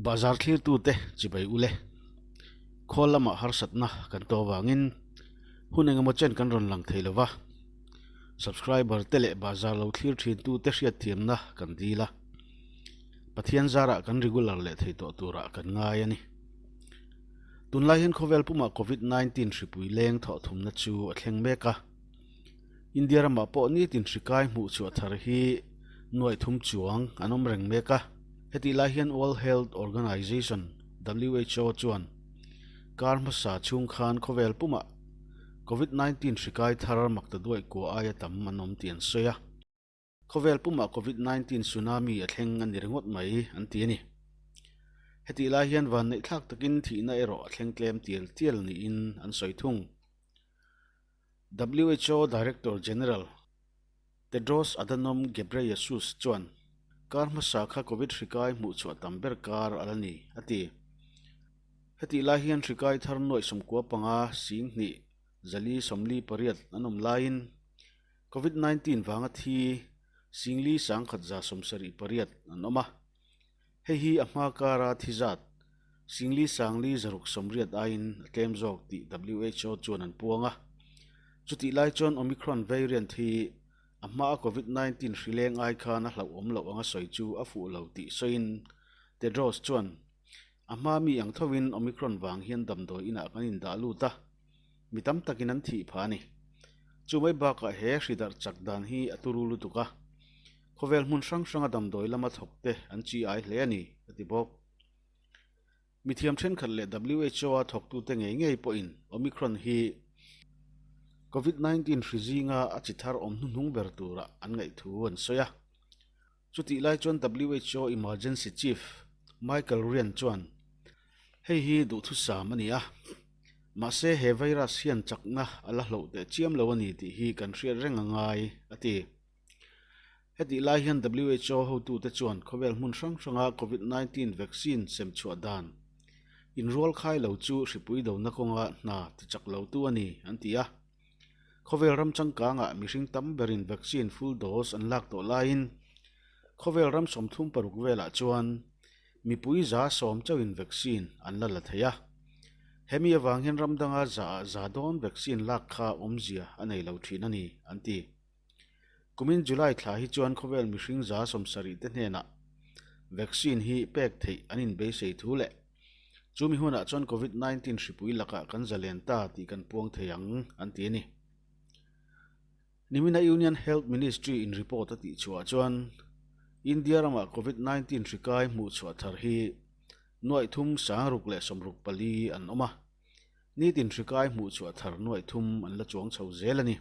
Bahzar thlirtute chibai ule. Khawl lamah harsatna kan tawh avangin hun engemaw chen kan rawn lang thei lova, subscriber te leh bahzar lo thlir thintute hriatthiamna kan dil a, Pathian zarah kan regular leh thei tawh turah kan ngai a ni. Tunlai hian khawvel pumah Covid 19 hripui leng thawh thumna chu a thleng mek a. India ramah pawh nitin hri kai hmuh chhuah thar hi nuaih thum chuang an awm reng mek a. Hetih lai hian World Health Organization, who, chuan kar hmasa chhung khan khawvel pumah Covid 19 hri kai thar makta duaih kua aia tam an awm tih an sawi a. Khawvel pumah Covid 19 tsunami a thleng a ni ringawt mai an ti a ni. Hetih lai hian vanneih thlak takin thihna erawh a thleng tlem tial tial niin an sawi thung. Who Director General Tedros Adhanom Ghebreyesus chuan kar hmasa kha Covid hri kai hmuh chhuah tam ber kar a la ni a ti. Hetih lai hian hri kai thar nuaih 15 sing hnih 448 an awm laiin Covid 19 vanga thi Singli 1178 an awm a, hei hi a hma kara thi zat Singli 5680 aiin a tlem zawk tih who chuan an puang a. Chutih lai chuan Omicron variant hi a hmaa Covid 19 hri leng ai khan a hlauhawm loh anga sawi chu a fuh lo tih sawiin Tedros chuan a hma mi ang thovin Omicron vang hian damdawi inah kan indah lut a, Mi tam takin an thih phah a ni. Chu mai bakah he hri darh chak dan hi a turu lutuk a, khawvel hmun hrang hranga damdawi lama thawk te an chi ai hle a ni, a ti bawk. Mithiam thenkhat leh WHO-a thawktute ngei ngei pawhin Omicron hi Covid 19 hri zinga a chi thar awm hnuhnung ber tura an ngaih thu an sawi a. Chutih lai chuan who Emergency Chief Michael Ryan chuan, Hei hi duhthusam a ni a, mahse he virus hian chakna a la hloh teh chiam lo a ni tih hi kan hriat reng a ngai, a ti. Hetih lai hian who hotute chuan khawvel hmun hrang hranga Covid 19 vaccine sem chhuah dan inrual khai lo chu hripui dona kawnga hna tichak lotu a ni, an ti a. Khawvel ram changkangah mihring tam berin vaccine full dose an lak tawh laiin khawvel ram 36 velah chuan mipui 10% chauhin vaccine an la la thei a. Hemi avang hian ram danga zaah za dawn vaccine lak kha awmzia a nei lo thin a ni, an ti. Kumin July thla hi chuan khawvel mihring 70% te hnenah vaccine hi pek theih an inbeisei thu leh Chumi hunah chuan Covid 19 hripui lakah kan zalen ta tih kan puang thei ang, an ti a ni. Nimina Union Health Ministry in report a tih chhuah chuan India ramah Covid 19 hri kai hmuh chhuah thar hi nuaih thum 664 an awm a, nitin hri kai hmuh chhuah thar nuaih thum an la chuang chho zel a ni.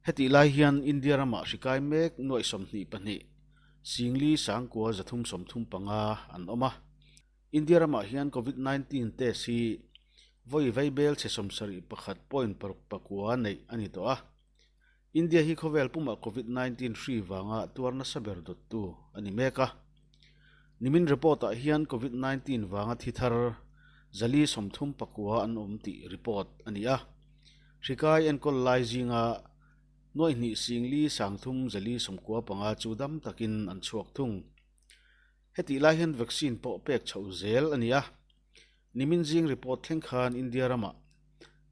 Hetih lai hian India ramah hri kai mek nuaih 22, Singli 9335 an awm a. India ramah hian Covid 19 test hi vawi vaibel chhe 71 point paruk pakua neih a ni tawh a. India hi khawvel pumah Covid 19 hri vanga tuar nasa ber dawttu a ni mek a. Nimin report ah hian Covid 19 vanga thi thar 439 an awm tih report a ni a. Hri kai enkawl lai zinga nuaih hnih singli sangthum zali 95 chu dam takin an chhuak thung. Hetih lai hian vaccine pawh pek chhoh zel a ni a. Nimin zing report thleng khan India ramah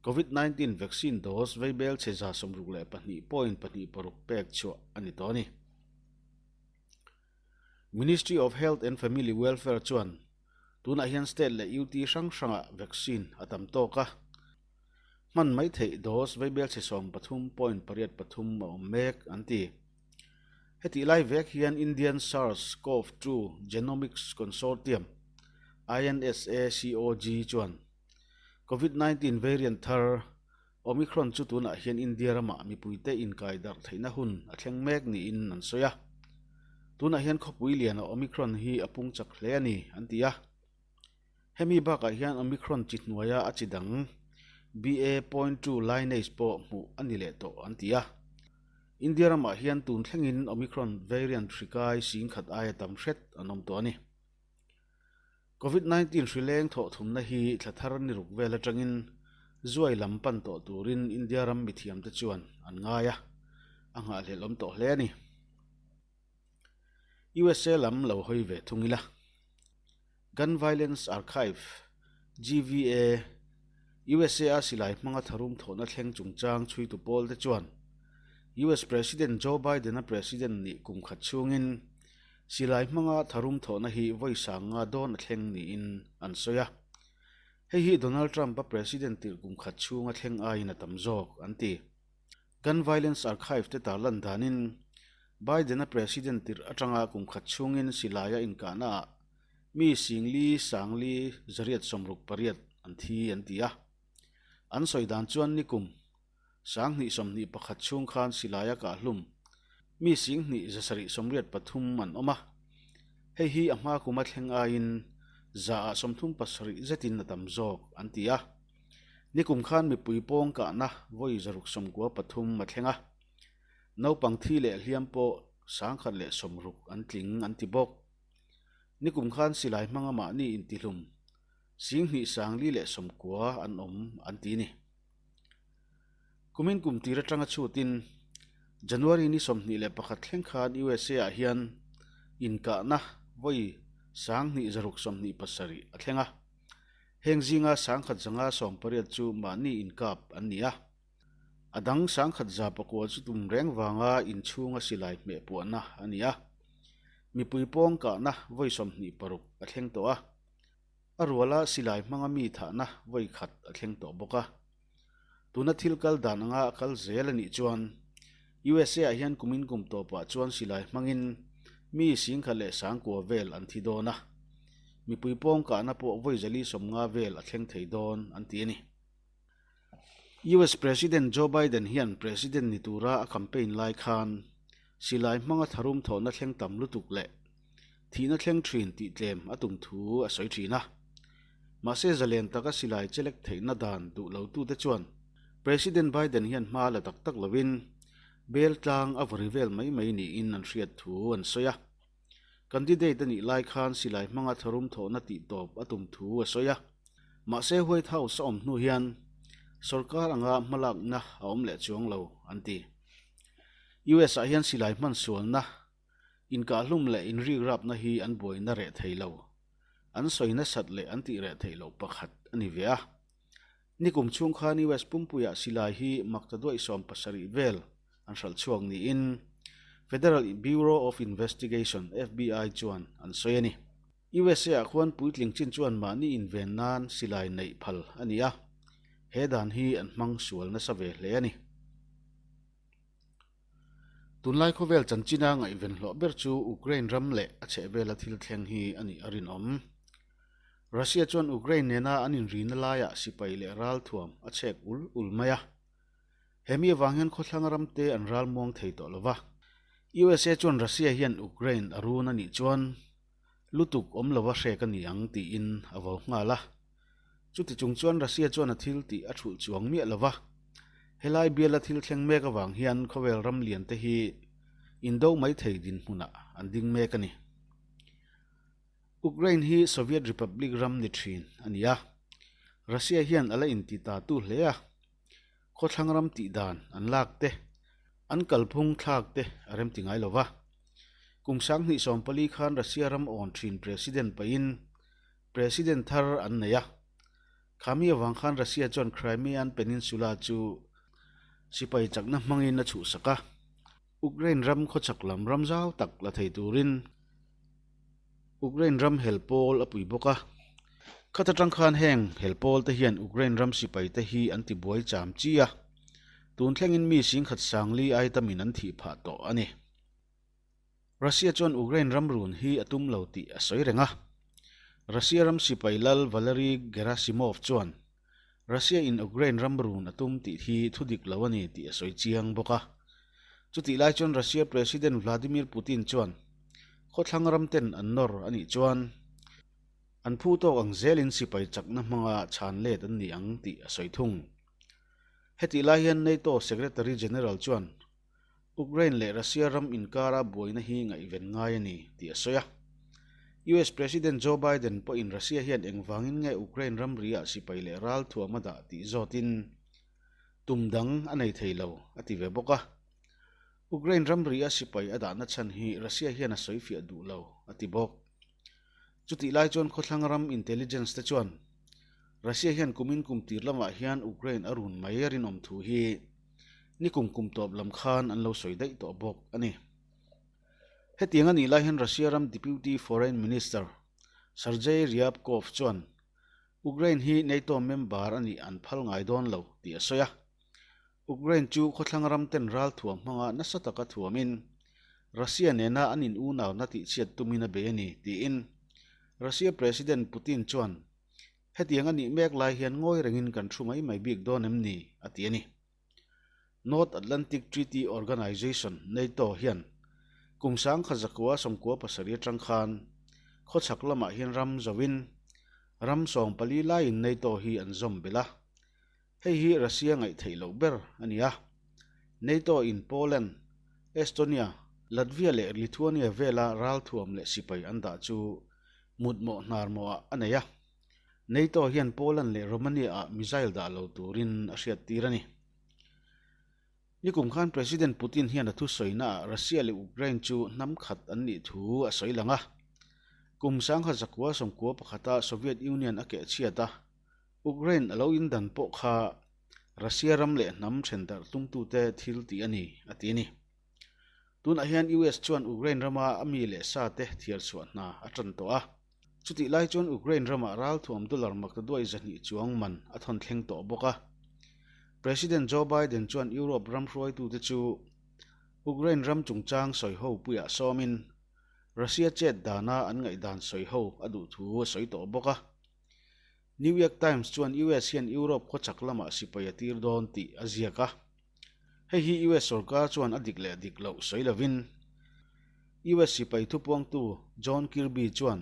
Covid 19 vaccine dose veibel chhe 62 point pahnih paruk pek chhuah a ni tawh a ni. Ministry of Health and Family Welfare chuan tunah hian state leh UT hrang hrangah vaccine a tam tawk a. Hman mai theih dose veibel chhe 13 point pariat pathum a awm mek an ti. Hetih lai vek hian Indian SARS-CoV-2 Genomics Consortium, INSACOG, chuan Covid 19 variant thar Omicron chu tunah hian India ramah mipuite inkai darh theihna hun a thleng mek niin an sawi a. Tunah hian khawpui liana Omicron hi a pung chak hle a ni, an ti a. Hemi bakah hian Omicron chi hnuaia a chi dang BA point two lineage pawh hmuh a ni leh tawh, an ti a. India ramah hian tun thlengin Omicron variant hri kai 10,000 aia tam hret an awm tawh a ni. Covid 19 hri leng thawh thumna hi thla thar ni ruk vel atangin zuai lam pan tawh turin India ram mithiamte chuan an ngai a, a nghahhlelh awm tawh hle a ni. USA lam lo hawi ve thung ila. Gun Violence Archive, GVA, USA-a silai hmanga tharum thawhna thleng chungchang chhuitu pawlte chuan US President Joe Biden-a president nih kum khat chhungin silai hmanga tharum thawhna hi vawi sang nga dawn a thleng niin an sawi a. Hei hi Donald Trump-a president tirh kum khat chhunga thleng aiin a tam zawk, an ti. Gun Violence Archive te tarlan danin Biden-a president tirh atanga kum khat chhungin silaia inkahnaah mi singli sangli zariat 68 an thi an ti a. An sawi dan chuan nikum 2021 chhung khan silaia kahhlum mi singhnih 783 an awm a. Hei hi a hma kuma thleng aiin 37% zetin a tam zawk an ti a. Nikum khan mipui pawng kahna vawi 693 a thleng a. Naupang thi leh hliam pawh 160 an tling an ti bawk. Nikum khan silai hmanga mahni intihlum singhnih 490 an awm an ti ni. Kumin kum tir atanga chhutin January ni 21 thleng khan USA ah hian inkahna vawi 2627 a thleng a. Heng zinga 1118 chu mahni inkap an ni a. A dang 1109 chu tum reng vanga inchhunga silai hmeh puahna a ni a. Mipui pawng kahna vawi 26 a thleng tawh a. A ruala silai hmanga mi thahna vawi khat a thleng tawh bawk a. Tuna thil kal dan anga a kal zel a nih chuan USA ah hian kumin kum tawpah chuan silai hmangin mi 10,009 vel an thi dawn a. Mipui pawng kahna pawh vawi 450 vel a thleng thei dawn an ti a ni. US President Joe Biden hian President ni tura a campaign lai khan silai hmanga tharum thawhna thleng tam lutuk leh thihna thleng thin tih tlem a tum thu a sawi thin a. Mahse zalen taka silai chelek theihna dan duh lotute chuan President Biden hian hma la tak tak lovin bel tlang a vawri vel mai mai niin an hriat thu an sawi a. Candidate a nih lai khan silai hmanga tharum thawhna tih tawp a tum thu a sawi a. Mahse White House a awm hnu hian sorkar anga hmalakna a awm leh chuang lo an ti. US ah hian silai hman sualna, inkahhlum leh inrikrapna hi an buaina reh thei lo. An sawi nasat leh an tih reh theih loh pakhat a ni ve a. Nikum chhung khan US pumpuiah silai hi makta duaih 70 vel an hralh chhuak niin Federal Bureau of Investigation, FBI, chuan an sawi a ni. USA ah khuan puitling chin chuan mahni inven nan silai neih phal a ni a, he dan hi an hmang sual nasa ve hle a ni. Tunlai khawvel chanchina ngaihven hlawh ber chu Ukraine ram leh a chhehvela thil thleng hi a nih a rinawm. Russia chuan Ukraine nena an inrina laiah sipai leh ralthuam a chhek ul ul mai a. He mi avang hian khawthlang ramte an ral muang thei tawh lova. USA chuan Russia hian Ukraine a run a nih chuan lutuk awm lova hrek a ni ang tiin a vo nghal a. Chuti chung chuan Russia chuan a thil tih a thulh chuang miah lova. Helai biala thil thleng mek avang hian khawvel ram lian te hi indo mai thei dinhmunah an ding mek a ni. Ukraine hi Soviet Republic ram ni thin a ni a. Russia hian a la inti ta tu hle a. Khawthlang ram tih dan an lak te, an kalphung thlak te a rem ti ngai lo va. Kum 2014 khan Russia ram awn thin President pahin President thar an nei a. Khami avang khan Russia chuan Crimean Peninsula chu sipai chakna hmangin a chhuhsak a. Ukraine ram khawchhak lam ram zau tak la thei turin Ukraine ram hel pawl a pui bawk a. Khat atang khan heng hel pawl te hian Ukraine ram sipai te hi an ti buai cham chi a. Tun thlengin mi singkhat sangli ai tamin an thih phah tawh a ni. Russia chuan Ukraine ram run hi a tum lo tih a sawi reng a. Russia ram sipai lal Valery Gerasimov chuan Russia in Ukraine ram run a tum tih hi thu dik lo a ni tih a sawi chiang bawk a. Chutih lai chuan Russia President Vladimir Putin chuan khawthlang ram ten an nawr a nih chuan an phu tawk ang zelin sipai chakna hmanga chhan let an ni ang tih a sawi thung. Hetih lai hian NATO Secretary General chuan Ukraine leh Russia ram inkara buaina hi ngaihven ngai a ni tih a sawi a. US President Joe Biden pawhin Russia hian engvangin nge Ukraine ramri-ah sipai leh ralthuam a dah tih zawtin tum dang a nei thei lo a ti ve bawk a. Ukraine ramri-a sipai a dahna chhan hi Russia hian a sawifiah duh lo a ti bawk. Chutih lai chuan khawthlang ram intelligence te chuan Russia hian kumin kum tir lamah hian Ukraine a run mai a rinawm thu hi nikum kum tawp lam khan an lo sawi daih tawh bawk a ni. Hetiang a nih lai hian Russia ram Deputy Foreign Minister Sergei Ryabkov chuan Ukraine hi NATO member a nih an phal ngai dawn lo tih a sawi a. Ukraine chu khawthlang ram ten ralthuam hmanga nasa taka thuamin Russia nena an in unauna tihchhiat tumin a bei a ni tiin Russia President Putin chuan hetiang a nih mek lai hian ngawi rengin kan thu mai mai bik dawn em ni a ti a ni. North Atlantic Treaty Organization, NATO, hian kum sangkhat zakua 97 atang khan khawchhak lamah hian ram zoin ram 14 laiin NATO hi an zawm belh a, hei hi Russia ngaih theih loh ber a ni a. NATO in Poland, Estonia, Latvia leh Lithuania vela ralthuam leh sipai an dah chu mutmawh hnarmawhah a nei a. NATO hian Poland leh Romania-ah missile dah lo turin a hriattir a ni. Nikum khan President Putin hian a thusawinaah Russia leh Ukraine chu hnam khat an nih thu a sawi lang a. Kum 1991-a Soviet Union a kehchhiat a, Ukraine a lo indan pawh kha Russia ram leh hnam thendarh tumtute thil tih a ni, a ti a ni. Tunah hian US chuan Ukraine rama a mi leh sa te thiar chhuah hna a tan tawh a. Chutih lai chuan Ukraine ramah ralthuam dollar maktaduai 200 chuang man a thawn thleng tawh bawk a. President Joe Biden chuan Europe ram hruaitute chu Ukraine ram chungchang sawiho puiah sawmin Russia chet dana an ngaihdan sawiho a duh thu a sawi tawh bawk a. New York Times chuan US hian Europe khawchhak lamah sipai a tir dawn tih a ziak a. Hei hi US sorkar chuan a dik leh dik loh sawi lovin US sipai thupuangtu John Kirby chuan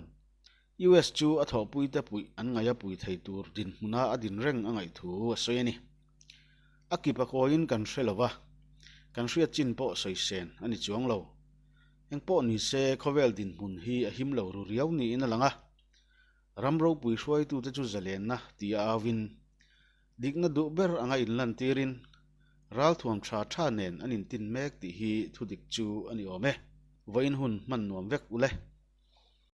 US chu a thawhpuite puih an ngaih a pui thei tur dinhmuna a din reng a ngaih thu a sawi a ni. A kip a kawiin kan hre lo va, kan hriat chin pawh sawi sen a ni chuang lo. Eng pawh ni se khawvel dinhmun hi a him lo ru riau niin a lang a. Ram ropui hruaitute chu zalenna tia auin, dikna duh ber anga inlantirin, ralthuam tha tha nen an intin mek tih hi thudik chu a ni awm e. Vawiin hun hman nuam vek ule.